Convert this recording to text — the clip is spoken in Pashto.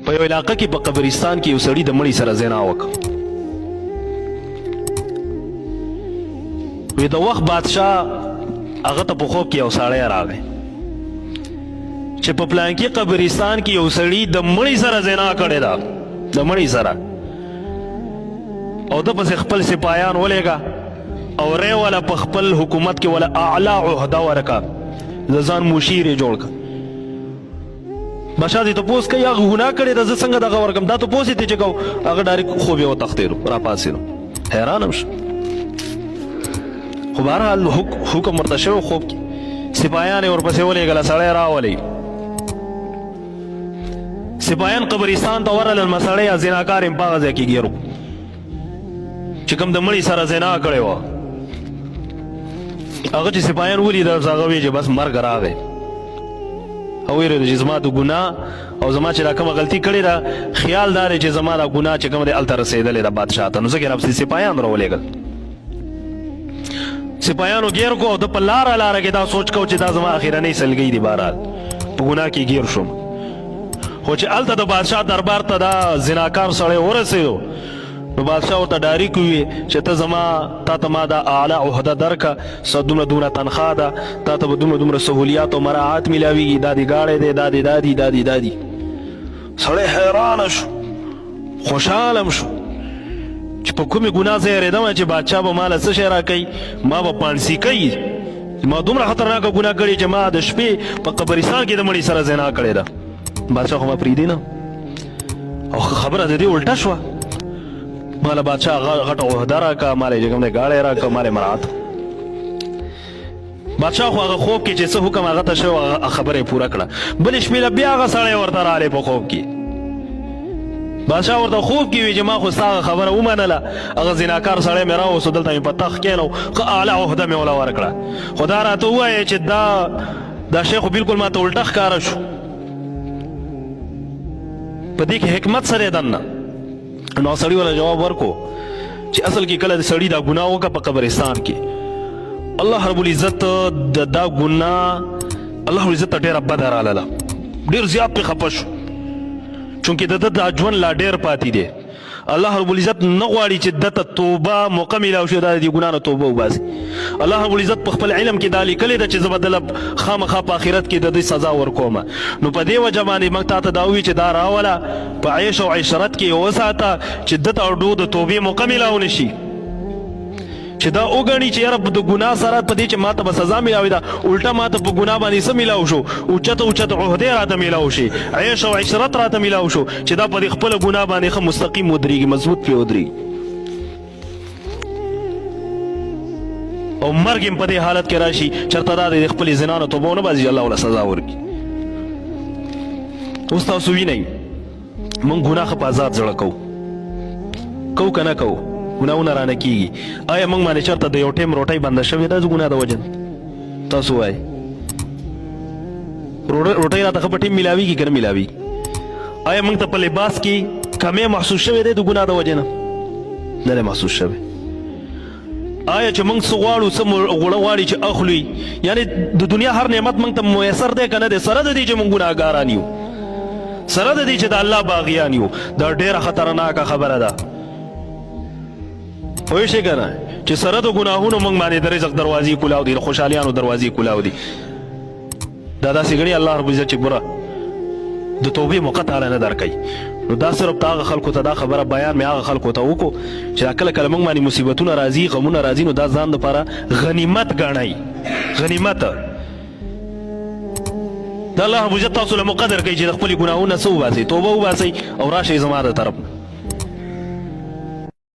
په یو علاقه کې په قبرستان کې یو سړي د مړي سره زنا وکړه. وی د وخت بادشاه هغه ته په خوب کې یو سړی راغی چې په پلانکي قبرستان کې یو سړي د مړي سره زنا کړې ده، د مړي سره، او د پسې خپل سپایان ولېږه او ری ولا په خپل حکومت کې ولا اعلی عهده ورکا، د ځان مشیر یې جوړ کړ. بادشاه دې تپوس کوي هغه ګناه کړې ده، زه څنګه دغه ورکم؟ دا تپوس یې ترې چې کو، هغه ډایرک خوب یې وتښتېدو، راپاڅېدو، حیران هم شو. خو بهرحال حکم ورته شوی خوب کې، سپایان یې ورپسې ولېږله، سړی راولئ. سپایان قبرستان ته ورغلل، مسړی یا زناکار یې په هغه ځای کې ګیر چې کوم د مړي سره زنا کړې وه. هغه چې سپایان ولیدل، هغه ویې چې بس مرګ راغی، او ویرېده چې زما د ګناه او زما چې دا کومه غلطي کړې ده، خیال دا دی چې زما دا ګناه چې کومه دی هلته رسېدلې ده بادشاه ته، نو ځکه یې راپسې سپایان راولېږل. سپایانو ګیر کو او د په لاره لاره کې دا سوچ کو چې دا زما اخیرنۍ سلګۍ دي، بهرحال په ګناه کې ګیر شوم. خو چې هلته د بادشاه دربار ته دا زناکار سړی ورسېدو، نو بادشاه ورته ډایرک ووی چې ته زما، تا ته ما دا اعلی عهده درکه، څه دومره دومره تنخوا ده، تا ته به دومره دومره سهولیات او مراعات میلاویږي، دا دې ګاډی دی، دا دې دا دي، دا دې دا دي. سړی حیران شو، خوشحاله هم شو چې په کومې ګناه زه یریدم چې بادشاه به ماله څه شی راکوي، ما به پانسي کوي، ما دومره خطرناکه ګناه کړې چې ما د شپې په قبرستان کې د مړي سره زنا کړې ده، بادشاه خو ما پرېږدي نه. او خبره د دې الټه شوه، ماله بادشاه غټه عهده راکړه، ماله یې چې کوم دی ګاډی راکړه، ماله یې مراعات. بادشاه خو هغه خوب کې چې څه حکم هغه ته شوی هغه خبره یې پوره کړه. بلې شپې له بیا هغه سړی ورته راغلی په خوب کې، بادشاه ورته خوب کې وی چې ما خو ستا هغه خبره ومنله، هغه زناکار سړی مې راوستو، دلته مې په تخت کښېنو، ښه اعلی عهده مې وله ورکړه، خو دا راته ووایه چې دا شی خو بلکل ماته الټه ښکاره شو، په دې کې حکمت څه دی دننه؟ نو سړي ولا جواب ورکو چې اصل کې کله د سړي دا ګناه وکړه په قبرستان کې، الله رب العزت د دا ګناه الله رب العزت ته ډېره بده راغله، ډېر زیات پرې خفه شو، چونکې د ده دا ژوند لا ډېر پاتې دی. الله رب العزت نه غواړي چې ده ته توبه موقع میلاو شي، دا د دې ګناه نه توبه وباسي. الله رب العزت په خپل علم کې دا لیکلې ده چې زه به دله خامخا په آخرت کې د دې سزا ورکوم. نو په دې وجه باندې موږ تا ته دا وویل چې دا راوله، په عیش او عشرت کې یې وساته چې ده ته ډو د توبې موقع میلاو نه شي، چې دا وګڼي چې یاره د ګناه سره په دې چې ماته به سزا میلاوي ده، الټه ماته په ګناه باندې څه میلاو شو، اوچته اوچته عهدې راته میلاو شي، عیش او عشرت راته میلاو شو، چې دا په دې خپله ګناه باندې ښه مستقیم ودرېږي، مضبوط پرې ودرېږي، او مرګ هم په دې حالت کې راشي چېرته دا د خپلې زنا نه توبه ونه باسي، الله وله سزا ورکړي. اوس تاسو وینئ مونږ ګناه ښه په ازاد زړه کوو، کوو که نه کوو؟ ګناهونه رانه کېږي. آیا مونږ باندې چېرته د یو ټیم روټۍ بنده شوې ده د ګناه د وجې نه؟ تاسو وایئ روټۍ راته ښه په ټیم میلاویږي که نه میلاویږي؟ آیا مونږ ته په لباس کې کمی محسوس شوی دی د ګناه د وجې نه؟ نه دی محسوس شوی. آیا چې موږ څه غواړو، څه غوړه غواړي چې اخلو، یعنی د دنیا هر نعمت موږ ته میسر دی که نه دی؟ سره د دې چې موږ ګناهګاران یو، سره د دې چې د الله باغیان یو، دا ډېره خطرناکه خبره ده. پوه شئ که نه چې سره د ګناهونو موږ باندې د رزق دروازې کولاو دي، د خوشحالیانو دروازې کولاو دي. دا داسې ګڼي الله رب العزت چې ګوره د توبې موقع تعالی نه درکوي. نو دا صرف ته هغه خلکو ته دا خبره بیان مې هغه خلکو ته وکړو چې دا کله کله موږ باندې مصیبتونه راځي، غمونه راځي، نو دا ځان دپاره غنیمت ګڼئ، غنیمت. دا الله رب العزت تاسو له موقع درکوي چې د خپلې ګناهونه څه وباسئ، توبه وباسئ او راشئ زما د طرف نه.